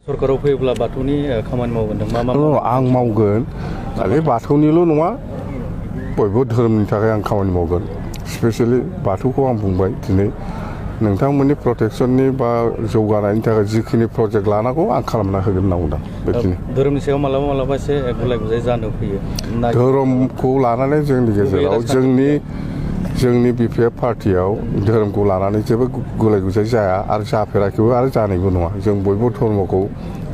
सरकाराव फैयोब्ला बाथौनि खामानि मावगोन मा मा आं मावगोन खालि बाथौनिल' नङा बयबो धोरोमनि थाखाय आं खामानि मावगोन स्पेसियेलि बाथौखौ आं बुंबाय दिनै नोंथांमोननि प्रटेक्शननि बा जौगानायनि थाखाय जिखिनि प्रजेक्ट लानांगौ आं खालामना होगोन होनना बुंदों बेखिनि धोरोमनि सायाव मालाबा एसे गुलाय गुजाय जानो फैयो धोरोमखौ लानानै जोंनि गेजेराव जोंनि बिपिएफ पार्टियाव धोरोमखौ लानानै जेबो गुलाय गुजाय जाया आरो जाफेराखैबो आरो जानायबो नङा जों बयबो धर्मखौ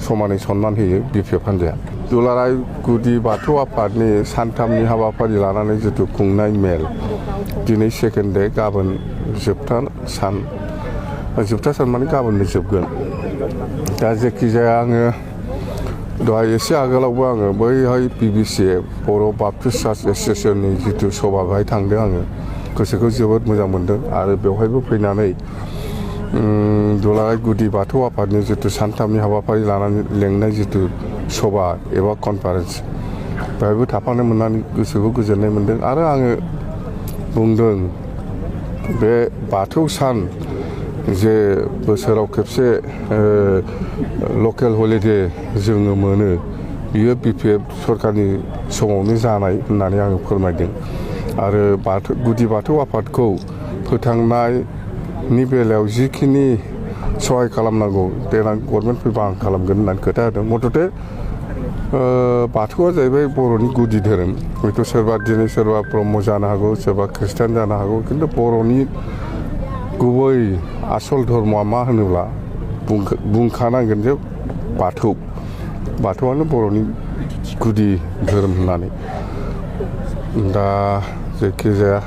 समानै सनमान होयो बिपिएफ हान्जाया दुलाराय गुदि बाथौ आफादनि सानथामनि हाबाफारि लानानै जिथु खुंनाय मेल दिनै सेकेन्ड डे गाबोन जोबथा सान माने गाबोननो जोबगोन दा जेखिजाया आङो दहाय एसे आगोलावबो आङो बैहाय बिबिसि बर' बाप्टिस्ट चार्च एस'सिएशननि जिथु सभा बेहाय थांदों आङो गोसोखौ जोबोद मोजां मोनदों आरो बेवहायबो फैनानै दुलाराय गुदि बाथौ आफादनि जिथु सानथामनि हाबाफारि लानानै लेंनाय जिथु सभा एबा कनफारेन्स बेवहायबो थाफानो मोननानै गोसोखौ गोजोननाय मोनदों आरो आङो बुंदों बे बाथौ सान जे बोसोराव खेबसे लकेल हलिडे जोङो मोनो बियो बिपिएफ सरकारनि समावनो जानाय होननानै आङो फोरमायदों आरो गुदि बाथौ आफादखौ फोथांनायनि बेलायाव जिखिनि सहाय खालामनांगौ देनां गभर्नमेन्ट फैबा आं खालामगोन होननानै खोथा होदों मथथे बाथौआ जाहैबाय बर'नि गुदि धोरोम हयथ' सोरबा दिनै सोरबा ब्रह्म जानो हागौ सोरबा ख्रिस्टान जानो हागौ खिन्थु बर'नि गुबै आसल धर्मआ मा होनोब्ला बुंखानांगोन जे बाथौआनो बर'नि गुदि धोरोम होननानै दा जायखिजाया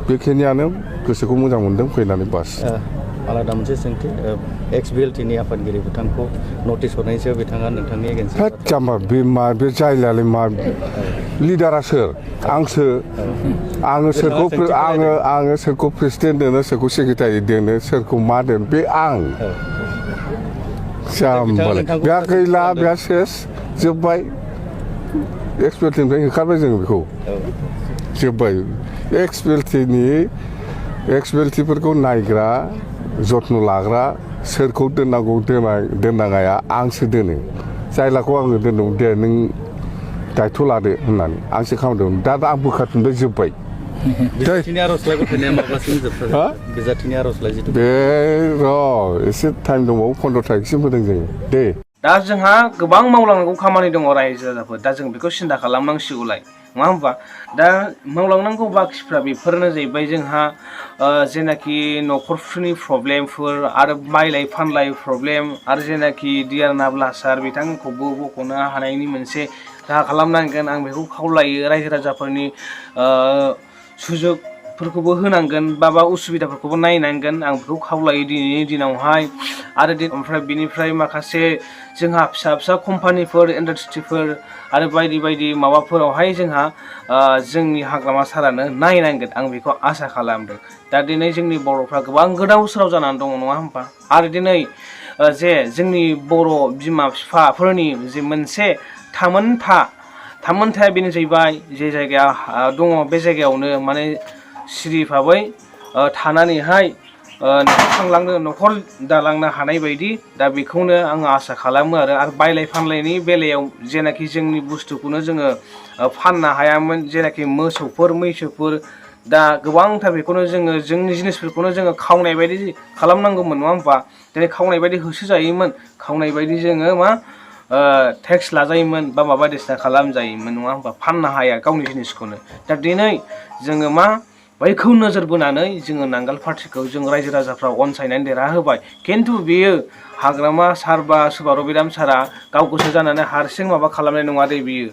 बेखिनियानो गोसोखौ मोजां मोनदों फैनानै बास आलादा मोनसे सोंथि एक्स बिएलटिनि आफादगिरि बिथांखौ नटिस हरनायनि सायाव बिथाङा नोंथांनि एगेन्स्ट जाम्बा बे जायलायालाय मा लिडारा सोर आंसो आङो सोरखौ प्रेसिडेन्ट दोनो सोरखौ सेक्रेटारि दोनो सोरखौ मा दोनो बे आं जाम्बालाय बे गैला बे सेस जोब्बाय एक्स बिएलटिनिफ्राय होखारबाय जोङो बेखौ जोब्बाय एक्स बिएलटिफोरखौ नायग्रा जत्न लाग्रा सोरखौ दोननांगौ दोननाङाया आंसो दोनो जायलाखौ आङो दोनदों दे नों दायथ' लादो होननानै आंसो खालामदोंमोन दा आं बोखारफिनबाय जोब्बाय बे एसे टाइम दंबावो 15 तारिखसिम होदों जोङो दे दा जोंहा गोबां मावलांनांगौ खामानि दङ रायजो राजाफोर दा जों बेखौ सिन्था खालामनांसिगौलाय नङा होमबा दा मावलांनांगौ बाखिफ्रा बेफोरनो जाहैबाय जोंहा जेनाखि न'खरफोरनि प्रब्लेमफोर आरो बायलाय फानलाय प्रब्लेम आरो जेनाखि डियार नाब्लासार बिथांमोनखौबो बख'नो हानायनि मोनसे राहा खालामनांगोन आं बेखौ खावलायो रायजो राजाफोरनि सुजुगफोरखौबो होनांगोन बा उसुबिदाफोरखौबो नायनांगोन आं बेखौ खावलायो दिनैनि दिनावहाय आरो ओमफ्राय बिनिफ्राय माखासे जोंहा फिसा फिसा कम्पानिफोर इन्डास्ट्रिफोर आरो बायदि माबाफोरावहाय जोंहा जोंनि हाग्रामा सारानो नायनांगोन आं बेखौ आसा खालामदों दा दिनै जोंनि बर'फ्रा गोबां गोदाव सोराव जानानै दङ नङा होमबा आरो दिनै जे जोंनि बर' बिमा बिफाफोरनि जे मोनसे थामोनथाया बेनो जाहैबाय जे जायगाया दङ बे जायगायावनो माने सिरि भाबै थानानैहाय न'खर दालांनो हानाय बायदि दा बेखौनो आङो आसा खालामो आरो बायलाय फानलायनि बेलायाव जेनाखि जोंनि बुस्थुखौनो जोङो फाननो हायामोन जेनाखि मोसौफोर मैसोफोर दा गोबांथार बेखौनो जोंनि जिनिसफोरखौनो जोङो खावनाय बायदि खालामनांगौमोन नङा होमबा दिनै खावनाय बायदि होसोजायोमोन खावनाय बायदि जोङो मा टेक्स लाजायोमोन बा माबा बायदिसिना खालामजायोमोन नङा होमबा फाननो हाया गावनि जिनिसखौनो दा दिनै जोङो मा बैखौ नोजोर बोनानै जोङो नांगाल पार्टिखौ जों रायजो राजाफ्रा अनसायनानै देरहाहोबाय खिन्थु बेयो हाग्रामा सार बा रबिराम सारा गाव गोसो जानानै हारसिं माबा खालामनाय नङा दे बियो